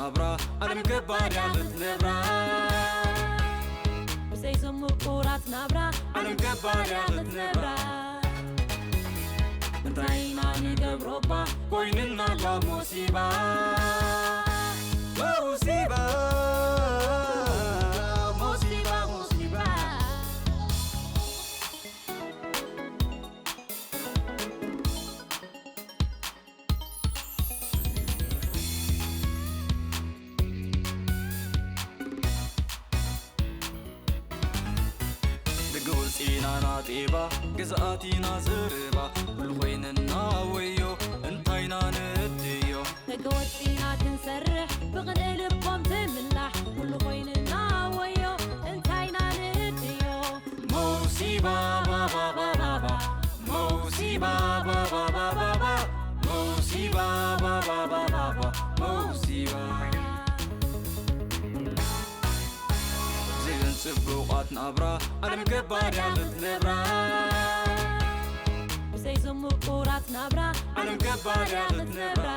ናብራ ዓለም ገባር ያኽት ነብራ ብዘይ ዘምቁራት ናብራ ዓለም ገባር ያኽት ነብራ እንታይ ኢና ንገብሮ እባ ኮይንና ላ ሞሲባ ሞሲባ ሞሲባ ሞሲባ ደገ ወፂና ናጤባ ገዛኣቲና ዘረባ ኩሉ ኮይንና ወዮ እንታይና ንእድዮ ደገ ወፂና ክንሰርሕ ብቕንእ ልቦም ትምላሕ ኩሉ ኮይንና ወዮ እንታይና ንእድዮ ሞሲባ ባባባባባ ሞሲባ ባባባባባ ሞሲባ ባባባባባ ሞሲባ ብዘይን ጽቡቓት ናብራ ዓለም ገባር ያኽት ነብራ ብዘይ ዘምቁራት ናብራ ዓለም ገባር ያኽት ነብራ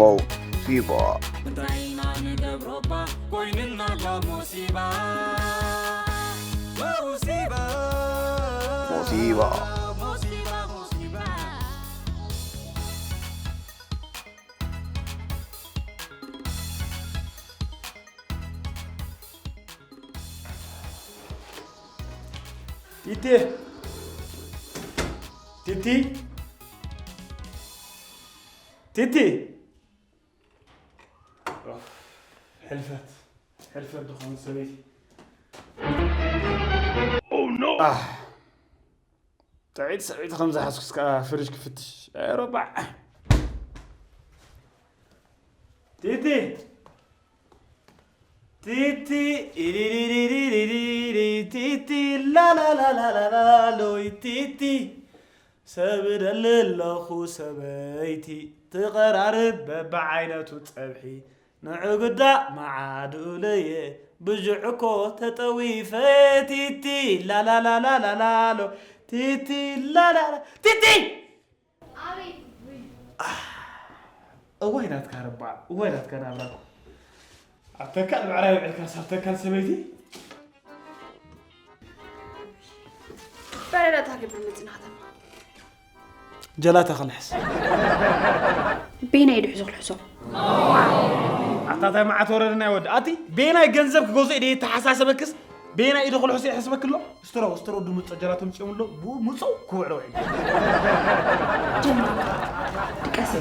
ሞሲባ እንታይ ኢና ንገብሮ እባ ኮይንና ላ ሞሲባ ሞሲባ ሞሲባ ሞሲባ ሞሲባ ቲቲ ቲቲ ቲቲ ሕልፈት ሕልፈት ዝኾነ ሰበይቲ ጥዒት ሰበይቲ ከም ዝሓዝኩስ ከዓ ፍሪጅ ክፍትሽ ሮባዕ ቲቲ ቲቲ ኢሊሊሊሊሊሊ ቲቲ ላላላላላሎይ ቲቲ ሰብ እደሊ ኣለኹ ሰበይቲ ትቐራርብ በብዓይነቱ ፀብሒ ንዕጉዳ መዓድኡለየ ብዥዕ እኮ ተጠዊፈ ቲቲ ላላላላላሎ ቲቲ ላላላ ቲቲ ኣቤት እዋይ ናትካ ረባ እዋይ ናትካ ናብራ ኣብ ተካል ብዕራይ ውዕልካ ሳብ ተካል ሰበይቲ በረዳ ታግብ መፅና ከተማ ጀላታ ከልሕስ ቤና ኢዱ ሕዞ ክልሕሶ ኣታ ታይ መዓት ወረደ ናይ ወዲ ኣቲ ቤናይ ገንዘብ ክገዝኦ ኢደ የተሓሳሰበክስ ቤናይ ኢዱ ክልሕሶ ይሕስበክሎ ስትሮ ስትሮ ድምፆ ጀላቶም ፅዮም ኣሎ ብኡ ምፁ ክውዕሎ ውዒሉ ድቀስ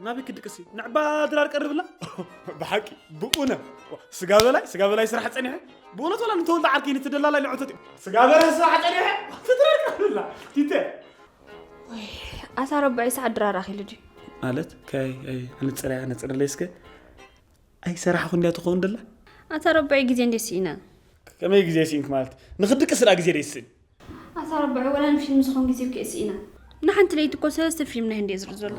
ናበይ ክድቅስ እዩ ንዕባ ድራር ቀርብላ ብሓቂ ብኡነ ስጋ በላይ ስጋ በላይ ስራሕ ፀኒሐ ብእውነት ወላ ንተወልደ ዓርከይ ንትደላላይ ንዕተት እዩ ስጋ በላይ ስራሕ ፀኒሐ ትድራር ቀርብላ ቲተ ኣታ ረባዒ ሰዓት ድራር ኣኺሉ ድዩ ማለት ከይ ኣነፅረያ ኣነፅረለይ እስከ ኣይሰራሕኹ እንድያ ትኸውን ደላ ኣታ ረባዒ ግዜ እንዴ ስኢና ከመይ ግዜ ስኢንክ ማለት ንክድቅስ ዳ ግዜ ደይስን ኣታ ረባዒ ወላ ንፊልም ዝኾን ግዜ እኮ ስኢና ንሓንቲ ለይቲ እኮ ሰለስተ ፊልም ናይ ህንዲ ዝርኢ ዘሎ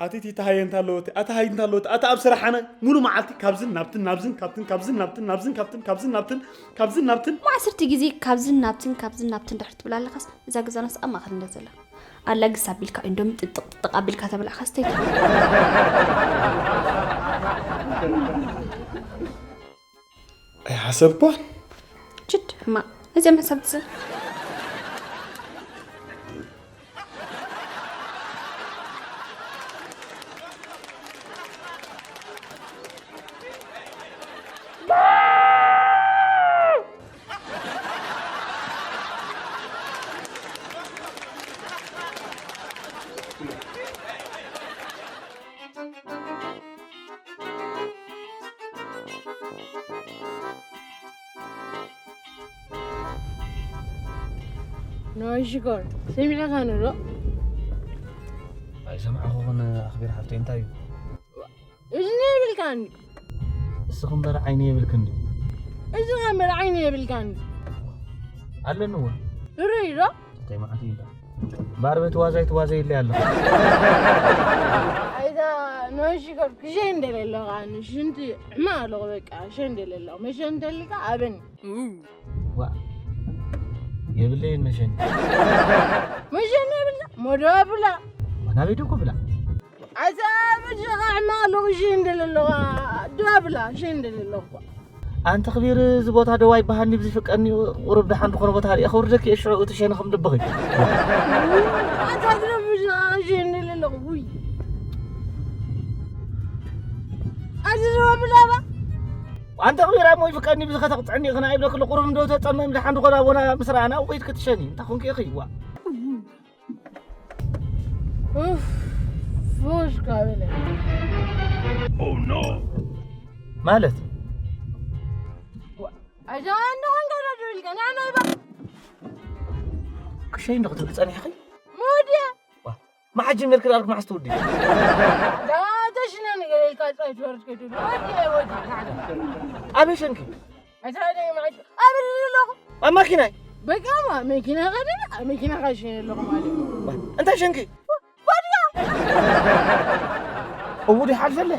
ኣቲ ቲታ ሃየ እንታ ኣለወቲ ኣቲ ሃይ እንታ ኣለወቲ ኣቲ ኣብ ስራሕ ኣነ ሙሉ መዓልቲ ካብዝን ናብትን ናብዝን ካብትን ካብዝን ናብትን ናብዝን ካብትን ካብዝን ናብትን ካብዝን ናብትን ዓሰርተ ግዜ ካብዝን ናብትን ካብዝን ናብትን ድሕር ትብል ኣለኻስ እዛ ገዛናስ ኣብ ማእኸል እንደ ዘላ ኣላ ግስ ኣቢልካ ኢንዶሚ ጥጥቕ ጥጥቕ ኣቢልካ ተብላዕካ ስተይ ኣይሓሰብኳን ችድ ሕማቕ እዚኣ መሰብቲ ንወሽኮር ሰሚዕኻኒ ዶ? ኣይሰማዕኹኽን ኣኽቢር ሓፍተይ እንታይ እዩ? እዝኒ የብልካን ድዩ? እስኺ እምበር ዓይኒ የብልክን ድዩ? እዝኻ እምበር ዓይኒ የብልካን ድዩ? ኣለኒ እውን። ርኡይ ዶ? እንታይ መዓት እዩ እንዳ? እምበኣር በቲ ዋዛይ ትዋዘይለይ ኣለኹ። ኣይዛ ንወሽኮር ክሸንደል ኣለኻ ሽንቲ ሕማቕ ኣለኹ በቃ ሸንደል ኣለኹ መሸንደልካ ኣበኒ። ዋ የብለይን መሸኒ መሸኒ የብልካ ሞዶ ብላ ናበይ ደኮ ብላ ኣዛ በጃኻ ሕማቕ ኣለኹ፣ ሸይ እንደለ ኣለኹ። ዶ ኣብላ፣ ሸይ እንደለ ኣለኹ። ኣንቲ ክቢር፣ እዚ ቦታ ደዋ ይበሃልኒ፣ ብዝፍቀኒ ቁሩብ ደሓን ዝኾነ ቦታ ሪኤ ከውርደኪ እየ፣ ሽዑ እቲ ሸነ ከም ልብኺ። ኣታ ግደ በጃኻ ሸይ እንደለ ኣለኹ፣ ውይ። ኣዚ ደዋ ብላባ። ኣንቲ ክቢር፣ ኣሞ ይፍቀኒ፣ ብዚ ከተቕጽዕኒ ኢኽና ይብለኪ፣ ቁሩብ እንዶ ተጸመም ደሓን ዝኾነ ኣቦና ምስ ረኣና፣ ውዒት ክትሸኒ፣ እንታይ ኮንኪ ኢኺ? ዋ። ኡፍ፣ ፉሽ ካበለ። ማለት? ኣዛ እንዶ ኾንካ ዶ ደው ኢልካ? ና፣ ና፣ ባ። ክሸይ እንዶ ክትብል ጸኒሕኺ? መወድያ። ዋ፣ መዓት ጀሚርኪ ደኣ መዓስ ትውዲ? ዳ ተሽነ ነገር ኢልካ ጸይ ትወርድ ከይዱ። ወዲ፣ ወዲ፣ ና፣ ና። ኣበይ ሸንኪ? ኣዛ ደይ መዓት ኣብ ኣለኹ። ኣብ ማኪናይ? በቃ ማ፣ መኪና ኸደ፣ መኪና ኸሽነ ኣለኹ ማለት እዩ። እንታይ ሸንኪ? ወድያ። እው ዲሓልፈለ።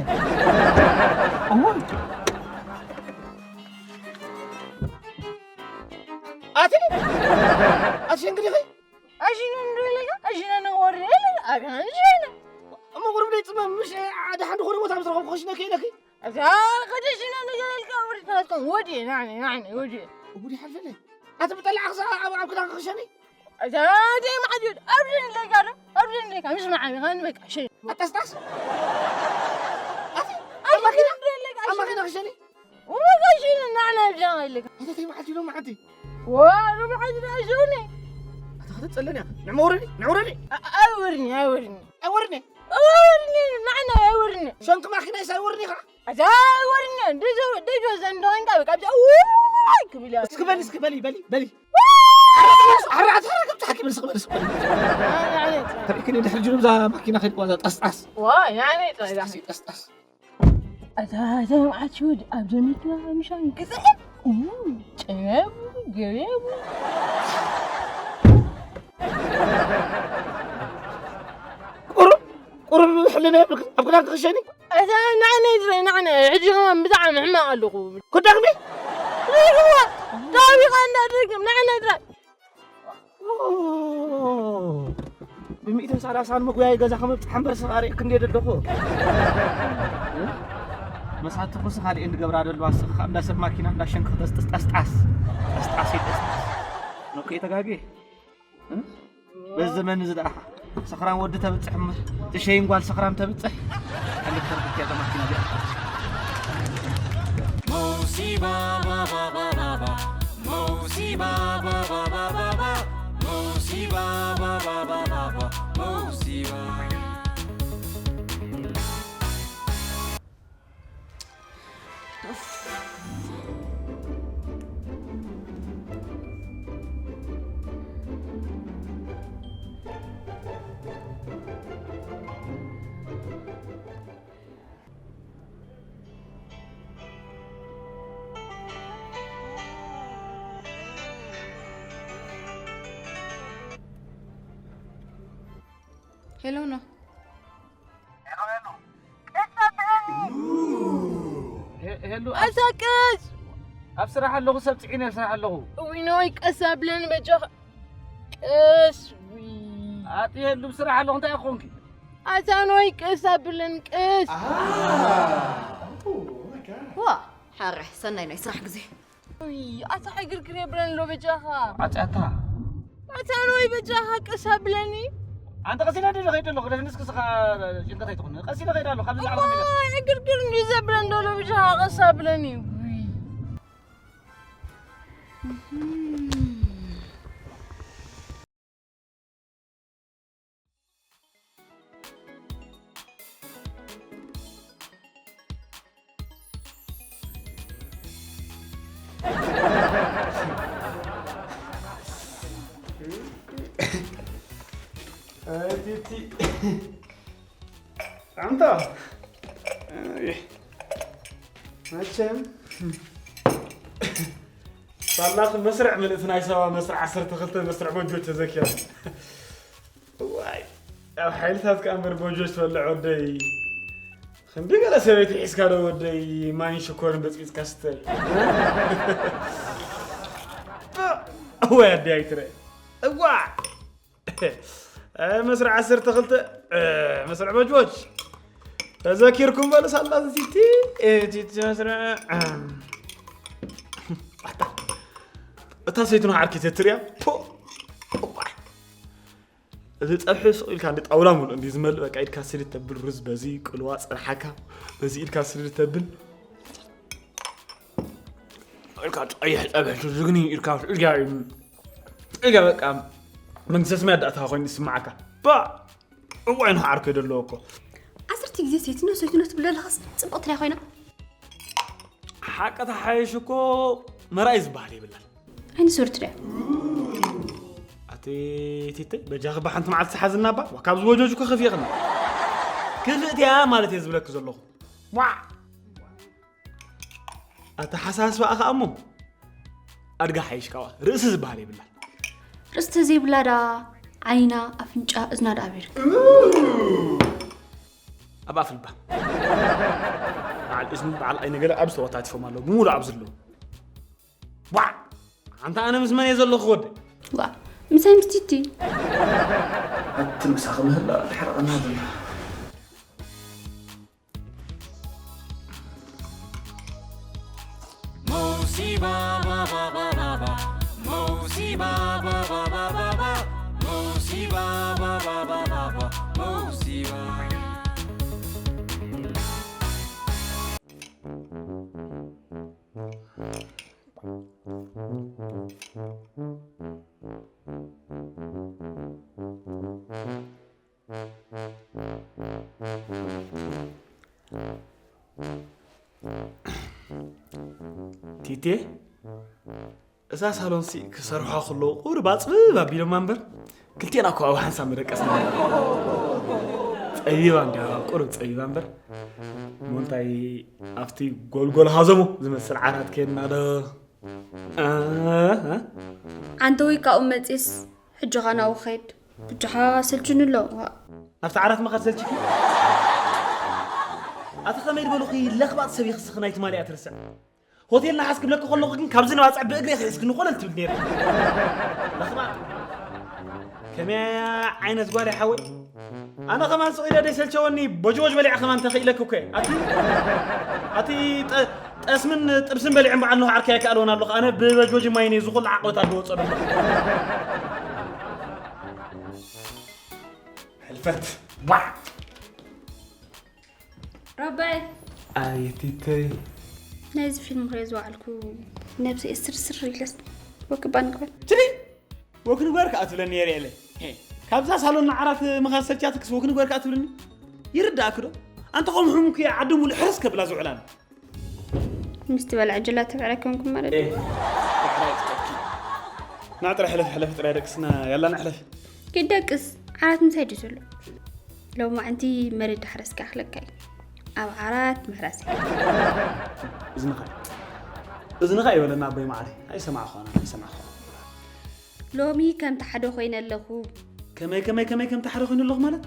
እው። ኣቲ? ኣቲ ሸንኪ ዲኺ? ኣሽነ እንዶ ኢለካ፣ ኣሽነ ነወሪ ኢለ፣ ኣጋን ሸነ። እሞ ቁሩብ ደይ ጽመም፣ ምሽ፣ ኣ፣ ደሓን ዝኾነ ቦታ ምስ ረኸብኩ ክሽነኪ ኢለኪ? ኣዛ፣ ከደ ሽነ ነገር ኢልካ፣ ወዲ ናትካ፣ ወዲ፣ ናዕነ፣ ናዕነ፣ ወዲ። ወዲ ሓልፈለ። ኣቲ ብጠላዕ ክሳ ኣብ፣ ኣብ ክዳን ክሸኒ? ኣዛ፣ ደይ ማዕድ፣ ኣብ ደን ኢለካ ዶ? ኣብ ደን ኢለካ፣ ምስ መዓቢ፣ ኻን በቃ፣ ሸይ። ኣጣስጣስ? ኣቲ፣ ኣብ ኣብ ማኪና? ደን ኢለካ፣ ኣብ ማኪና ክሸኒ? ወጋሽን ናዕና ብጃ ኢልካ። ኣታ ተይ መዓልቲ ዶ መዓልቲ? ዋ፣ ዶ መዓልቲ ዶ ኣሽውኒ? ኣታ ከተጸለኒ እያ። ንዕመ ወረኒ፣ ንዕመ ወረኒ። ኣ-፣ ኣይወርኒ፣ ኣይወርኒ። ኣይወርኒ? ኣይወርኒ፣ ናዕና ኣይወርኒ። ሸንክ ማኪና ይሳ ኣይወርኒ ኢኻ? ኣታ ኣይወርኒ። ደጆ፣ ደጆ ዘንዶ እንካ በቃ ብጃ ውይ ክብል እያ። እስኪ በሊ፣ እስኪ በሊ፣ በሊ፣ በሊ። ኣረ፣ ኣረ፣ ኣረ፣ ኣረ፣ ገብታ ሓኪም እስኪ በሊ፣ እስኪ በሊ። ኣይ፣ ኣይ፣ ኣይ። ተሪክኒ ድሕሪ ጅኑብ እዛ ማኪና ከይድ ዋዛ ጣስጣስ። ዋ፣ ያኔ ጣስጣስ፣ ጣስጣስ። ኣታ፣ ኣታ፣ ኣታ፣ ኣታ፣ ኣብ ዘመድና ምሻን ግዝሐ። እም፣ ጨያቡ፣ ገበያቡ። ቁሩብ፣ ቁሩብ ሕልና የብልክን። ኣብ ክዳን ክኽሸኒ? ኣታ፣ ንዓነይ ትረይ፣ ንዓነይ። ሕጂ ከማን ብጣዕሚ ሕማቕ ኣለኹ። ክደግሚ? ርግዋ፣ ዳቢኻ እንዳደግም፣ ንዓነይ ትረይ። ብሚእትን ሰላሳን መጉያይ ገዛ ከመብጽሕ እምበር ስኻ ርኢክ እንዴ ደለኹ። መሳት ትኩስ ካልእ እንድገብራ ደለዋ ስኻ እንዳ ሰብ ማኪና እንዳ ሸንክ ክጠስጥስ ጠስጣስ። ጠስጣስ ይጠስጣስ። ኖክ የተጋጌ። በዚ ዘመን እዚ ደኣ ሰኽራም ወዲ ተብጽሕ እምበር፣ ትሸይን ጓል ሰኽራም ተብጽሕ። ክልተ ርክብ እያ እዛ ማኪና እዚኣ። መውሲባ ባባባባባ፣ መውሲባ ባባባባባ፣ መውሲባ ባባባባባ፣ መውሲባ። ሄሎ ኖህ። ሄ-፣ ሄሉ፣ ኣብ ኣታ ቀስ። ኣብ ስራሕ ኣለኹ፣ ሰብ ጽዒነ ኣብ ስራሕ ኣለኹ። እውይ ነወይ ቀስ ኣብለኒ በጃኻ። ቀስ፣ ውይ። ኣቲ ሄሉ፣ ኣብ ስራሕ ኣለኹ፣ እንታይ ኮንኪ? ኣታ ነወይ ቀስ ኣብለኒ፣ ቀስ። ዋ፣ ሓርሕ፣ ሰናይ ናይ ስራሕ ግዜ። ውይ፣ ኣታ ዕግርግር የብለን ዶ በጃኻ? ዓጽያታ። ኣታ ነወይ በጃኻ ቀስ ኣብለኒ። ኣንተ ቀስ ኢለ ድለ ኸይድ ኣለኹ፣ ደፍንስ ክስኻ ጭንቀት ኣይትኹን። ቀስ ኢለ ኸይድ ኣለኹ፣ ካብ ላዕሊ ኸም ኢለ። እዋይ፣ ዕግርግር እንዲ ዘብለን ዶ በጃኻ ቀስ ኣብለኒ። ውይ። ኣይ ቲቲ። ኣንታ። ኣይ። መቸም። ሳላኺ መስርዕ ምልእቲ ናይ ሰባ መስርዕ ዓሰርተ ክልተ መስርዕ ቦጆ ተዘኪራ። ዋይ፣ ኣብ ሓይልታት ከኣ እምበር ቦጆ ትበልዕ ወደይ። ክንዲ ገለ ሰበይቲ ሒዝካ ዶ ወደይ ማይን ሽኮርን በጽቢጽካ ስተል። እዋይ ኣደይ ኣይትረ። እዋ! እ፣ መስርዕ ዓሰርተ ክልተ፣ እ፣ መስርዕ በጅቦች። ተዘኪርኩም በሉ ሳላ ቲቲ፣ እ፣ ቲቲ መስርዕ፣ እ፣ ኣታ፣ እታ ሰይቱና ዓርኪ ተትሪያ፣ ፖ፣ እዋይ። እዚ ጸብሒ ስቕ ኢልካ እንዲ ጣውላ ሙሉ እንዲ ዝመልእ፣ በቃ ኢድካ ስልት ተብል ሩዝ በዚ ቅልዋ ጸርሓካ፣ በዚ ኢድካ ስልት ተብል። ኢልካ ቀይሕ ጸብሒ ትዝግኒ ኢልካ ጽርግያ እዩ። ጽርግያ በቃ መንግስተ ሰማያት ዳእታ ኮይኑ ይስማዓካ። ባ! እዋይ ንዓርኮ ይደለዎ እኮ። ዓሰርተ ግዜ ሰይትኖ ሰይትኖ ትብል ዘለኻስ ጽብቕቲ ድያ ኮይና? ሓቂ ተሓይሽ እኮ መርኣይ ዝበሃል የብላን። ዓይኒ ሱርቲ ድያ? ኣቲ ቲተይ በጃኺ ብሓንቲ መዓልቲ ሓዝና እባ። ዋ፣ ካብዚ ወጆጅ እኮ ከፊእኽና። ክፍእት እያ ማለት እየ ዝብለኪ ዘለኹ። ዋ! ኣተሓሳስባኣ ኸኣ እሞ ኣድጋ ሓይሽ ካብኣ ርእሲ ዝበሃል የብላን። ርእሲ ተዘይብላ ዳ ዓይና፣ ኣፍንጫ፣ እዝና ዳ ኣበይ ይርከብ? ኣብ ኣፍልባ። በዓል እዝኒ፣ በዓል ዓይኒ ገለ ኣብዚ ተወታቲፎም ኣለዉ። ብምሉእ ኣብዚ ኣለዉ። ዋዕ! ኣንታ ኣነ ምስ መን እየ ዘለኹ ወደይ? ዋ፣ ምሳይ ምስ ቲቲ። ኣቲ ምሳኺ ምህላእ ድሕሪ ቀና ዘሎ። Musiba ba ba ba ba ba. Musiba ba ba ba ba ba. Musiba ba ba ba ba ba. Musiba. ቲቴ፣ እዛ ሳሎንሲ ክሰርሖ ከለዉ ቁሩብ ኣጽብብ ኣቢሎማ እምበር፣ ክልቴና እኮ ኣብ ሓንሳብ መደቀስና። ጸቢባ እንድያ፣ ቁሩብ ጸቢባ እምበር። እሞ እንታይ ኣብቲ ጎልጎል ሃዘሞ ዝመስል ዓራት ኬድና ዶ? ኣህ፣ ኣንተ ወይ ካብኡ መጺስ ሕጂ ኸኣ ናብኡ ኸይድ። ብጃኻ ሰልችኒ ኣሎ። ናብቲ ዓራት ምኻድ ሰልችኪ? ኣቲ ኸመይ ዝበሉኺ ለኽባጥ ሰብ ኢኺ እስኺ ናይ ትማሊ እያ ትርስዕ። ሆቴል ነሓስ ክብለኪ ከለኹ ግን ካብዚ ንባጽዕ ብእግሪ ኢኺ ሒዝክኒ ኮለል ትብል ነይርኪ። ለኽባጥ። ከመይ ዓይነት ጓል እያ ሓወይ? ኣነ ኸማን ስቕ ኢለ ደይሰልቸወኒ ቦጅቦጅ በሊዐ ኸማን ተኽኢለኪ እኮ እየ። ኣቲ፣ ኣቲ ጠ-፣ ጠስምን ጥብስን በሊዐ እምበዓል ንኹ ዓርኪ ኣይከኣልዎን ኣለኹ። ኣነ ብበጅቦጅ ማይን እየ ዝኹሉ ዓቕበት ኣለዎ ጸሎ። ሕልፈት። ዋዕ! ረባይ። ኣየቲተይ። ናይዚ ፊልም ክሪኦ ዝወዓልኩ ነብሰይ ስርስር ኢለስ ወክባ ንግበር። ትሪ! ወክንግበር ከኣ ትብለኒ እየ ርኤለይ። ሄ፣ ካብዛ ሳሎን ንዓራት ምኻድ ሰልቻትክስ ወክንግበር ከኣ ትብለኒ? ይርዳእኪ ዶ? ኣንተ ኸም ሕሙም ክየ ዓዲ ሙሉእ ሕርስ ከብላ ዝውዕላ ኣሎ። ምስቲ በልዐ ጅላ ተብዕረ ኮንኩም ማለት እዩ። ዋዕራይ ትጠኪ። ና ጥራይ ሕለፍ፣ ሕለፍ ጥራይ ደቅስና፣ ያላ ንሕለፍ። ኪድ ደቅስ፣ ዓራት ምሳይ ድዩ ዘሎ? ሎማዕንቲ መሬት ዳሕረስ ክኣኽለካ እዩ። ኣብ ዓራት ምሕራስ እዩ። እዝንኻ፣ እዝንኻ ይበለና ኣቦይ መዓረይ። ኣይሰማዕኹ ኣነ፣ ኣይሰማዕኹ። ሎሚ ከምቲ ሓደ ኮይነ ኣለኹ። ከመይ፣ ከመይ፣ ከመይ ከምቲ ሓደ ኮይነ ኣለኹ ማለት?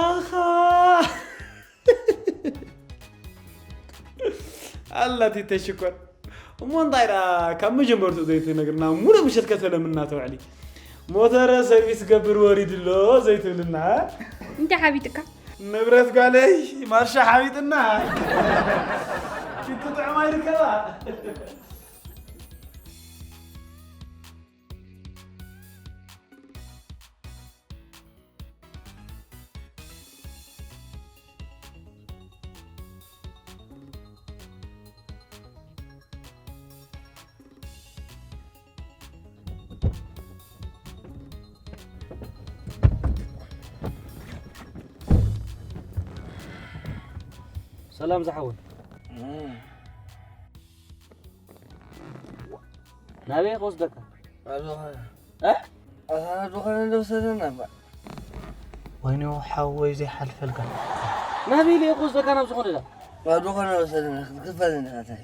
ኣኻ! ኣላ ቲተ ሽኮር። እሞ እንታይ ደኣ ካብ መጀመርትኡ ዘይትነግርና፣ ሙሉእ ምሸት ከተለምና ተውዕሊ። ሞተረ ሰርቪስ ገብር ወሪዱ ኣሎ ዘይትብልና? እንታይ ሓቢጥካ? ንብረት ጓለይ ማርሻ ሓቢጥና። ሽንቲ ጥዑም ኣይርከባ። ሰላም ዝሓወይ። ናበይ ክወስደካ? ኣብ ዝኾነ። እ? ኣብ ዝኾነ ዶ ወሰደና እባ። ወይኔ ሓወይ ዘይሓልፈልካ። ናበይ ኢለ ክወስደካ ናብ ዝኾነ ዳ? ኣብ ዝኾነ ወሰደና ክትክፈለኒ ኢኻ እንታይ?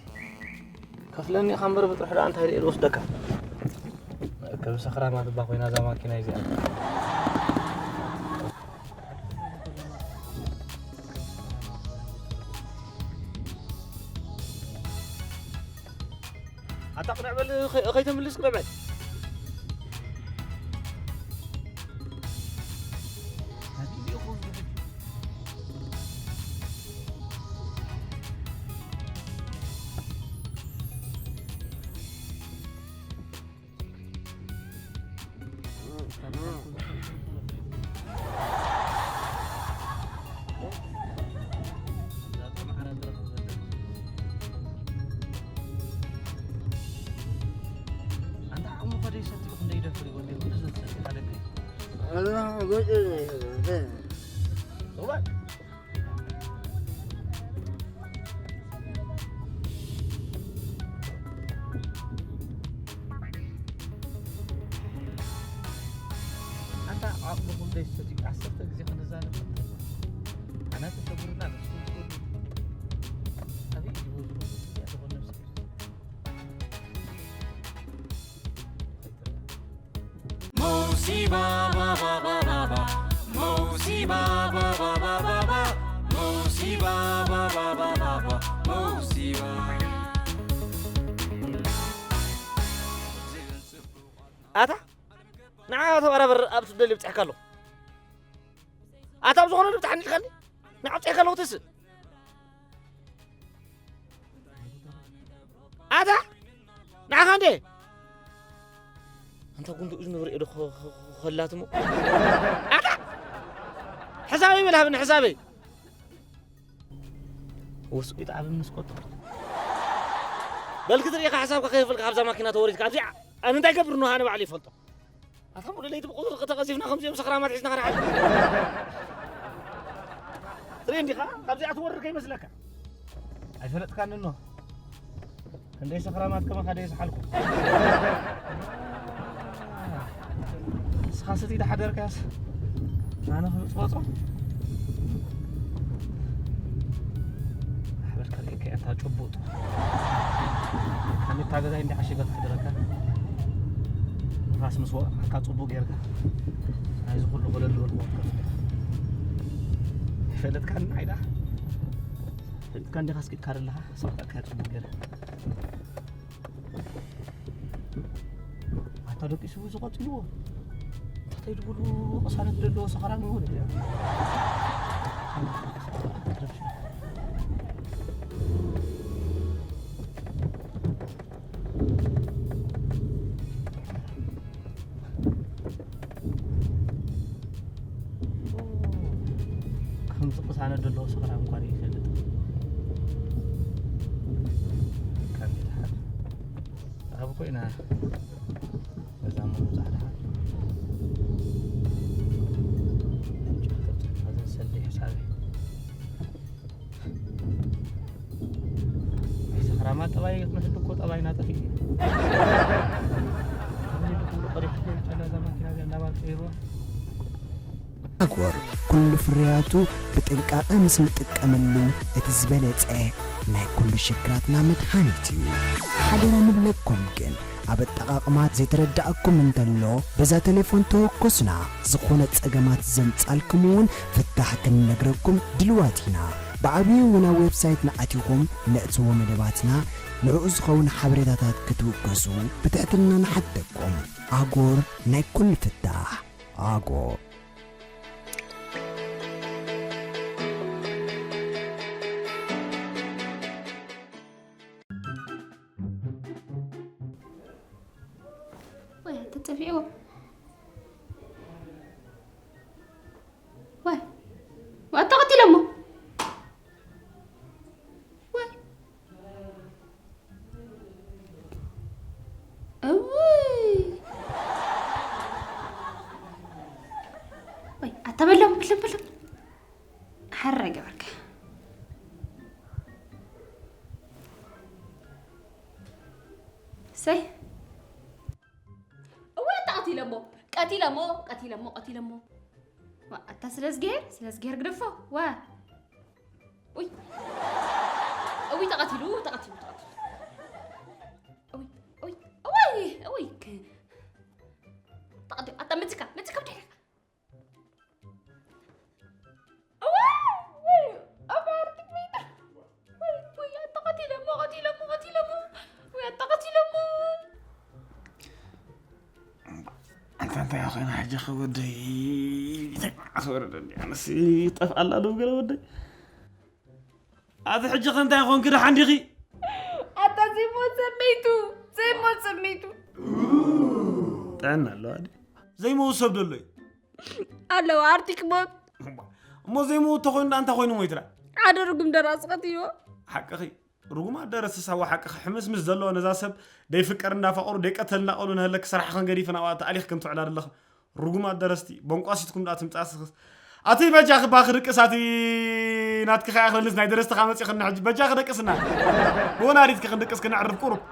ከፍለኒ ኢኻ እምበር ብጥርሑ ደኣ እንታይ ኢለ ዝወስደካ? ከም ሰኽራማት እባ ኮይና እዛ ማኪና እዚኣ። ኣታ ቅንዕ በል፣ ኸ-፣ ኸይተምልስ ቅንዕ በል። ኣንታ ዓቕሙ ከደይ ሰትዩ ክንደይ ይደፍር እዩ ወደይ፣ ኩሉ ዘትሰትዩ ሓደገ። ኣንታ ዓቕሙ ክንደይ ሰትዩ፣ ዓሰርተ ግዜ ክንዛረብ ኣና ተሰጉርና ንስኩም ትኮኑ። ኣበይ እዩ ዝወዝሮ? እዚኣ ዝኾነ ነብሲ ሙሲባ ባባ ባባ ሙሲባ ባባ ባባ ሙሲባ ባባ ባባ ሙሲባ። ኣታ ንዓ ተበራበር ኣብ ትደሊ ብጽሕካ ኣለኹ። ኣታ ኣብ ዝኾነ ልብትሓኒ ኢልካኒ ንዓ ብጽሕካ ኣለኹ ትስእ። ኣታ ንዓኻ እንዴ ኣንታ ጉንዱ እዝኑ ርእዮ ዶ ኸ- ኸ- ኸ- ኸላትሞ ኣታ ሕሳበይ በል ሃብኒ ሕሳበይ ወስቂት ዓብን ንስቆጦ በልክ ትርእኻ ሓሳብካ ከየፍልካ ካብዛ ማኪና ተወሪድካ ኣብዚኣ ኣነ እንታይ ገብር ንሃነ ባዕሉ ይፈልጦ። ኣታ ሙሉ ለይቲ ብቁጽሪ ተቐዚፍና ከምዚኦም ሰኽራማት ሒዝና ክንሓድር ትርኢ እንዲኻ። ካብዚኣ ትወርድ ከይመስለካ። ኣይፈለጥካኒ እኖ ክንደይ ሰኽራማት ከማኻ ደየ ዝሓልኩ። ንስኻ ሰቲ ዳሓደርካስ ኣነ ክብፅበፆ ማሕበር ከርእየካ እያ እታ ጭቡጥ። ካሜታ ገዛይ እንዲ ዓሺጋ ክሕድረካ። ንፋስ ምስ ወቕዓካ ጽቡቕ ጌርካ። ናይዚ ኩሉ ኮለል ዝበልኩ ክትከፍት። ኣይፈለጥካን ዓይዳ። ፈለጥካ እንዲኻ ኣስቂጥካ ዘለኻ። ሰቕጣጥካ ጽቡቕ ጌርካ። ኣታ ደቂሱ ዝቐጽልዎ። እንታይ ድብሉ ቅሳነት ዘለዎ ሰኸራም ይሆን? ከምዚ ቅሳነት ዘለዎ ሰኸራም እንኳን ይፈልጥ። ካብ ይትሓት። ኣብ ኮይና እዛ ሙሉ ጻዕዳ ሓ- እንጨት ተብጽሕ፣ እዛ ሰልዲ ሕሳበይ። ናይ ሰኽራማት ጠባይ ክንሕሉ እኮ ጠባይና ጠፊኡ እዩ። ክንሕሉ ኩሉ ቀሪሕኩም ጨላ እዛ ማኪና እዚኣ እንዳባል ቀይርዋ። ኣጎር ኩሉ ፍርያቱ ብጥንቃቐ ምስ ንጥቀመሉ እቲ ዝበለጸ ናይ ኩሉ ሽግራትና መድሃኒት እዩ። ሓደራ ንብለኩም ግን ኣብ ኣጠቓቕማ ዘይተረዳእኩም እንተሎ በዛ ቴሌፎን ተወከሱና። ዝኾነ ጸገማት ዘምጻልኩም እውን ፍታሕ ክንነግረኩም ድልዋት ኢና። ብዓብዩ እውን ኣብ ዌብሳይትና ኣቲኹም ነእትዎ መደባትና ንዕኡ ዝኸውን ሓበሬታታት ክትውከሱ ብትሕትና ንሓተኩም። ኣጎር ናይ ኩሉ ፍታሕ። ኣጎር። ወይ ተጠፊእዎ። ወይ፣ ወይ፣ ተቐቲለሞ። ወይ። እውይ። ወይ፣ ኣታ በሎም፣ በሎም፣ በሎም። ሓራይ ገበርካ። ሰይ። እወ፣ ኣታ ቀቲለሞ፣ ቀቲለሞ፣ ቀቲለሞ፣ ቀቲለሞ። ዋ፣ ኣታ ስለ ዝገር፣ ስለ ዝገር ግደፎ። ዋ። ኡይ። እውይ፣ ተቐቲሉ፣ ተቐቲሉ፣ ተቐቲሉ። እውይ፣ እውይ፣ እውይ፣ እውይ። ከ-፣ ተቐቲሉ። ኣታ መጽካ፣ መጽካ ብድሕሪኻ። እዋይ፣ ወይ፣ ኣባርትክ መይታ። ወይ፣ ወይ፣ ኣታ ቀቲለሞ፣ ቀቲለሞ፣ ቀቲለሞ። ወይ፣ ኣታ ቀቲለሞ። ኣንታ እንታይ ኮይና ሕጂ ኸ ወደይ? እንታይ መዓስ ወረደኒ? ኣነስ ይጠፍኣላ ዶ ገለ ወደይ? ኣቲ ሕጂ ከ እንታይ ኾንኪ? ደሓን ዲኺ? ኣታ ዘይሞት ሰመይቱ፣ ዘይሞት ሰመይቱ። ጥዕና ኣለዋ ድዩ? ዘይመውት ሰብ ደሎ እዩ። ኣለዋ ኣርቲክ ሞት። እሞ ዘይመውት ተኾይኑ ደኣ እንታይ ኮይኑ ሞይትላ? ሓደ ርጉም ደራሲ ቀትልዎ። ሓቅኺ። ርጉማት ደረስቲ ሳዋ ሓቅኺ። ሕምስምስ ዘለዎ ነዛ ሰብ ደይፍቀር እንዳፈቐሩ ደይቀተል እንዳቐሉ ንህለክ ስራሕኽን ገዲፍን ኣብኣ ተኣሊኽክን ትውዕላ ዘለኽን። ርጉማት ደረስቲ። በንቋሲትኩም ደኣ ትምጻስኽስ። ኣቲ በጃኺ ባኺ ድቅስ ኣቲ ናትኪ ከኣ ክልልስ ናይ ደረስቲ ከኣ መጺኽና ሕጂ። በጃኺ ደቅስና። ብወላዲትኪ ክንድቅስ ክነዕርፍ ቁሩብ።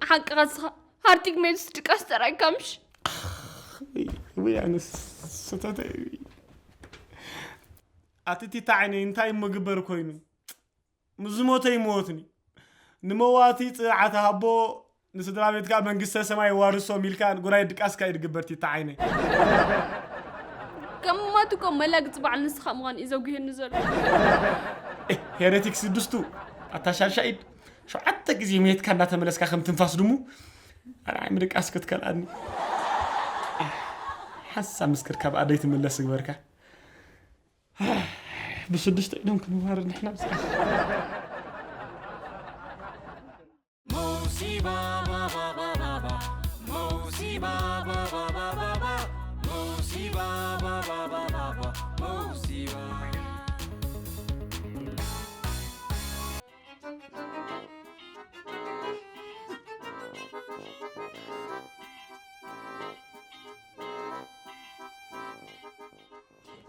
ሓቅኻ ንስኻ። ሃርቲክ ሜድስ ድቃስ ጥራይ ካምሽ። ወይ ኣነስ ሰተተ። ኣቲ ቲታ ዓይነይ እንታይ እሞ ግበር ኮይኑ? ምስ ዝሞተ ይሞትኒ። ንመዋቲ ጽንዓት ሃቦ፣ ንስድራ ቤትካ መንግስተ ሰማይ ዋርሶም ኢልካ ጉራይ ድቃስካ እዩ ድግበር ቲታ ዓይነይ። ከም ማቱ እኮ መላግጺ በዓል ንስኻ ምዃን እዩ ዘጉህየኒ ዘሎ። ኤ፣ ሄሬቲክ ስድስቱ፣ ኣታ ሻልሻ ኢድ፣ ሸውዓተ ግዜ መየትካ እንዳተመለስካ ከም ትንፋስ ድሙ፣ ኣርዓይ ምድቃስ ክትከልኣኒ። ሓንሳብ ምስክር ካብ ኣደይ ትምለስ ግበርካ። ብስድስተ ኢዶም ክንዋረድ ንሕና ብዛዕባ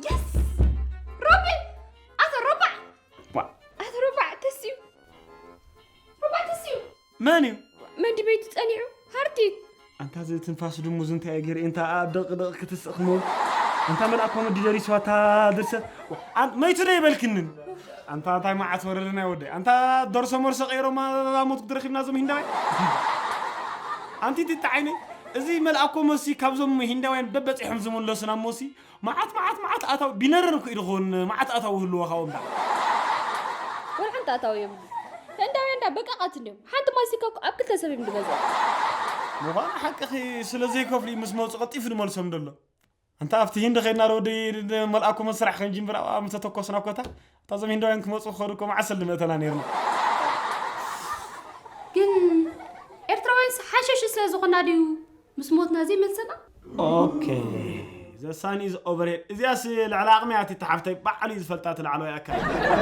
የስ! ሮቢ! ኣታ ሮባዕ! ዋ! ኣታ ሮባዕ ተስዩ! ሮባዕ ተስዩ! መን እዩ? መን ድዩ ቤቱ ጸኒሑ? ሃርቲ! ኣንታ እዚ ትንፋስ ድሙ እዚ እንታይ እየ ገይረ? እንታ ኣብ ደቕደቕ ክትስእ ክመው-፣ ኣንታ መልኣኮ መዲ ደሪስዋ እታ ድርሰት። ዋ! ኣን-፣ መይቱ ዶ ይበልክንን? ኣንታ እንታይ መዓት ወረደና ወደይ። ኣንታ ደርሶ መርሶ ቀይሮማ ሞት ክትረኺብና ዞም ሂንዳውያን። ኣንቲ ትትዓይነ፣ እዚ መልኣኮ መሲ ካብዞም ሂንዳውያን በበጺሖም ዝምለሱ ናብ መሲ መዓት፣ መዓት፣ መዓት ኣታዊ፣ ቢነረር እኮ እዩ ዝኸውን፣ መዓት ኣታዊ ህልዎ ካብኦም ደኣ። ወላ ሓንቲ ኣታዊ የብሉ። ህንዳውያን ደኣ በቃቃት እንድዮም። ሓንቲ ማስቲካ እኮ ኣብ ክልተ ሰብ እዮም ዝገዝኡ። ምዃኑ ሓቅኺ፣ ስለ ዘይከፍሉ እዩ ምስ መጹ ቀልጢፉ ዝመልሶም ዘሎ። ኣንታ ኣብቲ ሂንዲ ኸይድና ዶ ወዲ መልኣኮ መስራሕ ክንጅምር ኣብኣ ምተተኮስና ኮታ፣ እታ እዞም ሂንዳውያን ክመጹ ክኸዱ እኮ መዓት ሰልዲ መእተና ነይርና። ግን ኤርትራውያንስ ሓሸሽ ስለ ዝኾና ድዩ? ምስ ሞትና ዘይመልሰና? ኦኬ። The sun is overhead። እዚኣስ ልዕሊ ዓቕሚ እያ እቲ ሓፍተይ ባዕሉ እዩ ዝፈልጣ እቲ ላዕለዋይ ኣካል።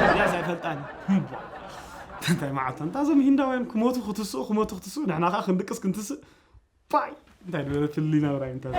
እዚኣስ ኣይፈልጣን። እንታይ መዓት፣ እንታ እዞም ሂንዳውያን ክሞቱ ክትስኡ፣ ክሞቱ ክትስኡ፣ ንሕና ኸኣ ክንድቅስ ክንትስእ። ባይ! እንታይ ድበለ ፍሊ ናብራይ እንታይ።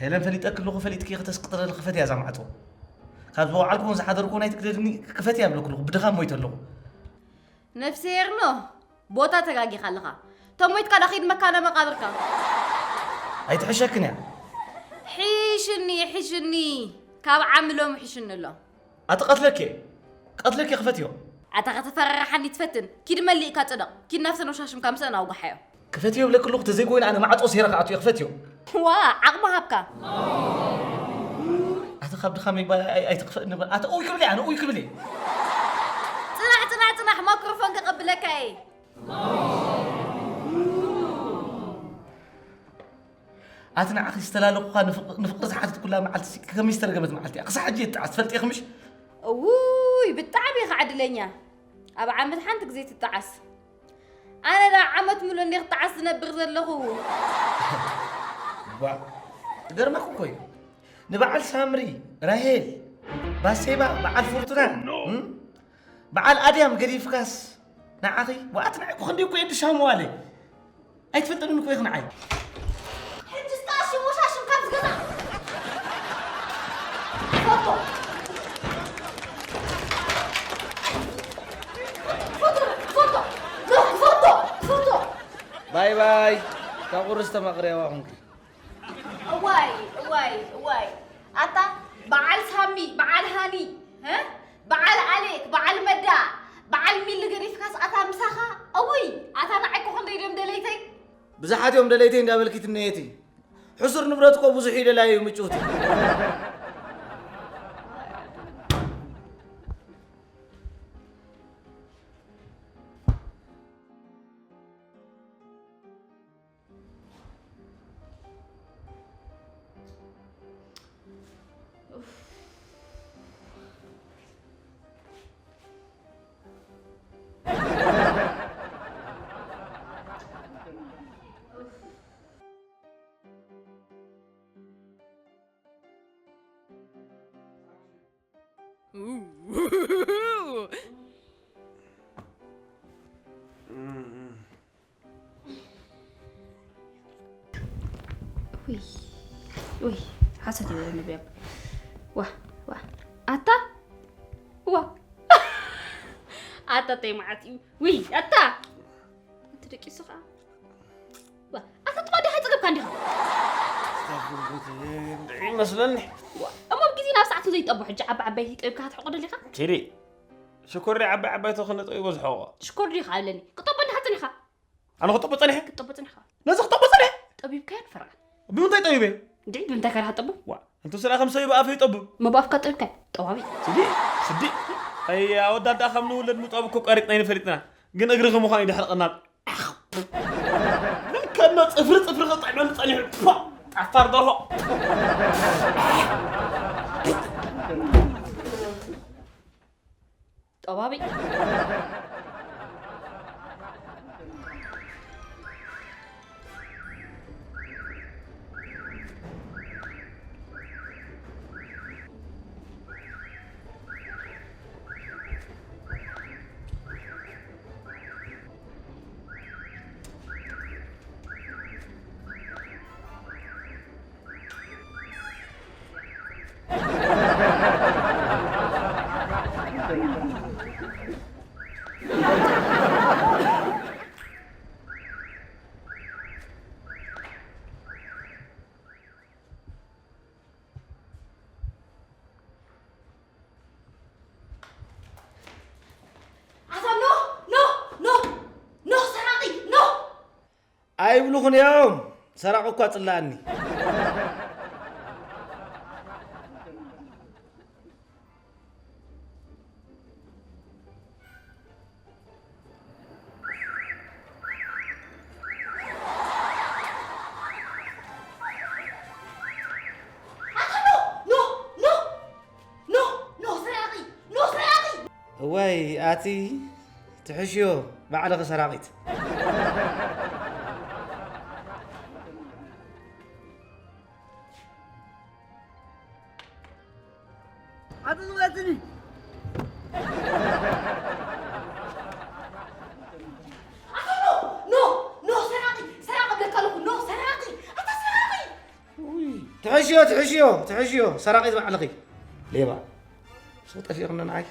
ሄለን፣ ፈሊጠኪ ኣለኹ፣ ፈሊጥኪ ከተስቅጥረሊ ክፈትያ እዛ ማዕጾ። ካብ ዝወዓልኩ ዝሓደርኩ ናይ ትግደድኒ ክፈትያ እብለኪ ኣለኹ፣ ብድኻም ሞይተ ኣለኹ። ነፍሰ ሄርኖ፣ ቦታ ተጋጊኻ ኣለኻ። ተሞይትካ ዶ ኺድ መካነ መቃብርካ። ኣይትሕሸክን እያ። ሒሽኒ፣ ሒሽኒ። ካብ ዓሚ ሎሚ ሒሽኒ ኣሎ። ኣቲ ቀትለኪ፣ ቀትለኪ ክፈትዮ። ኣታ ከተፈራርሓኒ ትፈትን። ኪድ መሊእካ ጽደቕ። ኪድ ናብተን ወሻሽምካ ምስአን ኣውጋሓዮ። ክፈትዮ እብለኪ ኣለኹ፣ ተዘይኮይኑ ኣነ ማዕጾ ሰይረ ክኣቱ እየ፣ ክፈትዮ። ዋ፣ ዓቕሚ ሃብካ። ኣቲ ካብ ድኻመይ ባ-፣ ኣይ-፣ ኣይትኽፈእኒ ባ-፣ ኣቲ ኡይ ክብል እየ፣ ኣነ ኡይ ክብል እየ። ጽናሕ፣ ጽናሕ፣ ጽናሕ፣ ማይክሮፎን ከቐብለካ እየ። ኣቲ ንዓኺ ዝተላለኹኻ ንፍቕ-፣ ንፍቕሪ ዝሓተትኩላ መዓልቲ ሲ ከመይ ዝተረገመት መዓልቲ እያ። ክሳዕ ሕጂ እየ ትጥዓስ፣ ትፈልጢ ኢኺ ምሽ? እውይ፣ ብጣዕሚ ኢኻ ዕድለኛ። ኣብ ዓመት ሓንቲ ግዜ ትጠዓስ። ኣነ ደኣ ዓመት ሙሉእ እንዲየ ክጠዓስ ዝነብር ዘለኹ። ዋ፣ ክገርመኪ እኮ እዩ። ንበዓል ሳምሪ፣ ራሄል፣ ባሴባ፣ በዓል ፉርቱና፣ እም? በዓል ኣድያም ገዲፍካስ ንዓኺ፣ ወኣት ንዓይ እኮ ክንደይ እኮ እየ ድሻም ዋለ። ኣይትፈልጥንን እኮ ኢኺ ንዓይ። ሕጂ እስከ ኣሽሙ ሻሽም ካብዚ ገዛ። ፎቶ። ባይ ባይ። ካብ ቁርስ ተማቕርያዋ ኹንኪ። እዋይ እዋይ እዋይ። ኣታ በዓል ሳሚ፣ በዓል ሃኒ፣ እ? በዓል ኣሌክ፣ በዓል መዳ፣ በዓል ሚሊ ገዲፍካስ ኣታ ምሳኻ። እውይ ኣታ ንዓይ እኮ ክንደይ ድዮም ደለይተይ። ብዙሓት እዮም ደለይተይ እንዳበልኪ ትነየቲ። ሕሱር ንብረት እኮ ብዙሕ እዩ ደላዩ ምጭውቲ። ውይ ውይ፣ ሓሰት ይበለኒ ብያብ። ዋ ዋ፣ ኣታ ዋ፣ ኣታ ተይ መዓት እዩ። ውይ ኣታ፣ እቲ ደቂሱ ኸዓ። ዋ፣ ኣታ ጥባ ዲኻ ጸገብካ እንዲኻ? ይመስለኒ። ዋ፣ እሞ ኣብ ግዜ ናብ ሰዓቱ ዘይጠቦ ሕጂ ዓቢ ዓባይቲ ጠቢብካ ክትሕቆ ደሊኻ? ኪዲ፣ ሽኮር ዓቢ ዓባይቲ ክነጠቢቦ ዝሕቆ። ሽኮር ዲኻ ኣለኒ። ክጠቦ እንዲኻ ጸኒኻ? ኣነ ክጠቦ ጸኒሐ? ክጠቦ ጸኒኻ። ነዚ ክጠቦ ጸኒሐ? ጠቢብካዮ ንፈርቓ። ብምንታይ ጠቢበ? እንዴ፣ ብምንታይ ካልእ ሃጠቡ? ዋ፣ እንቱ ስራ ከም ሰይብ ኣፈ ይጠብብ። መባፍካ ጠቢብካ። ጠባቢ። ስዲ፣ ስዲ። ኣይ፣ ኣወዳድኣ ከም ንውለድ ምጠብ እኮ ቀሪጽና ይንፈሊጥና። ግን እግሪ ከም ምዃኑ ይድሕር ቀናል። ግን ከኖ ጽፍሪ ጽፍሪ ክጥዕመሉ ጸኒሑ። ፖ! ጣፋር ደርሆ። ጠባቢ። ኣታ ኖህ፣ ኖህ፣ ኖህ፣ ኖህ ሰራቒ፣ ኖህ! ኣይብሉኹን እዮም፣ ሰራቒ እኳ ጽላኣኒ። ኣታ ኖህ፣ ኖህ፣ ኖህ! ኖህ፣ ኖህ ሰራቒ፣ ኖህ ሰራቒ! እዋይ፣ ኣቲ ትሕሽዮ፣ ባዕልኺ ሰራቒት። ኣቲ ዝመትኒ። ኣታ ኖህ፣ ኖህ፣ ኖህ ሰራቒ፣ ሰራቒ እብለካ ኣለኹ፣ ኖህ ሰራቒ፣ ኣታ ሰራቒ! ውይ፣ ትሕሽዮ፣ ትሕሽዮ፣ ትሕሽዮ፣ ሰራቒት ባዕልኺ። ሌባ። ሱቕ ጠፊእኽኒ ንዓይ።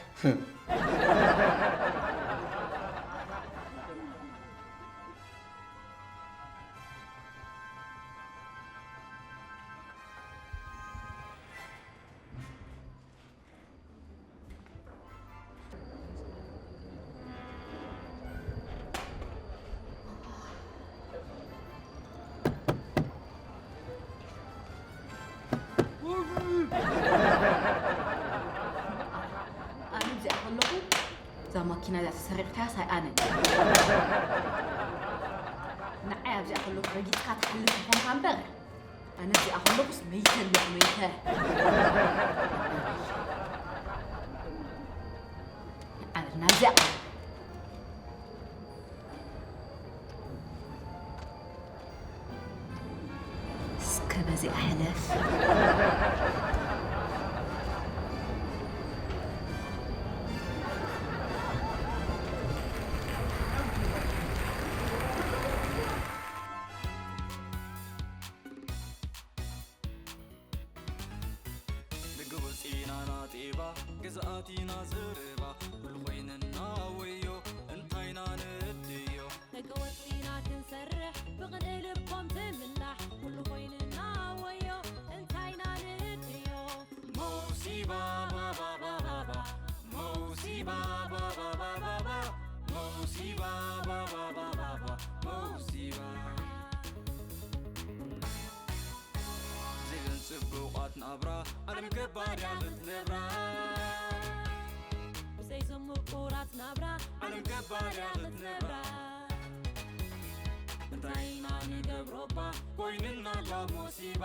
ኣነ እዚኣ ከለኹ እዛ ማኪና እዚኣ ተሰሪቕካያ ሳይ ኣነ። ንዓይ ኣብዚኣ ከለኹ ረጊጽካ ትሓልፍ ምዃንካ እምበር፣ ኣነ እዚኣ ከለኹስ መይተ ኣለኹ፣ መይተ። ኣነ ናብዚኣ እስከ በዚኣ ሕለፍ። ንግቡጽ ኢና ናጤባ፣ ግዝኣት ኢና ዝርባ፣ ኩሉ ኮይንና ወዮ፣ እንታይና ንእድዮ። ንግቡጽ ኢና ክንሰርሕ ብቕንኢ ልቦም ትምላሕ ኩሉ ኮይንና ወዮ እንታይና ንርእዮ። መውሲባ ባባባባባ መውሲባ ባባባባባ መውሲባ ባባባባባ መውሲባ ዘይዘን ጽቡቓት ናብራ ዓለም ገባርያ ክትነብራ ብዘይዘን ምቁራት ናብራ ዓለም ገባርያ ክትነብራ እንታይ ኢና ንገብሮባ ኮይንና ኣሎ ሙሲባ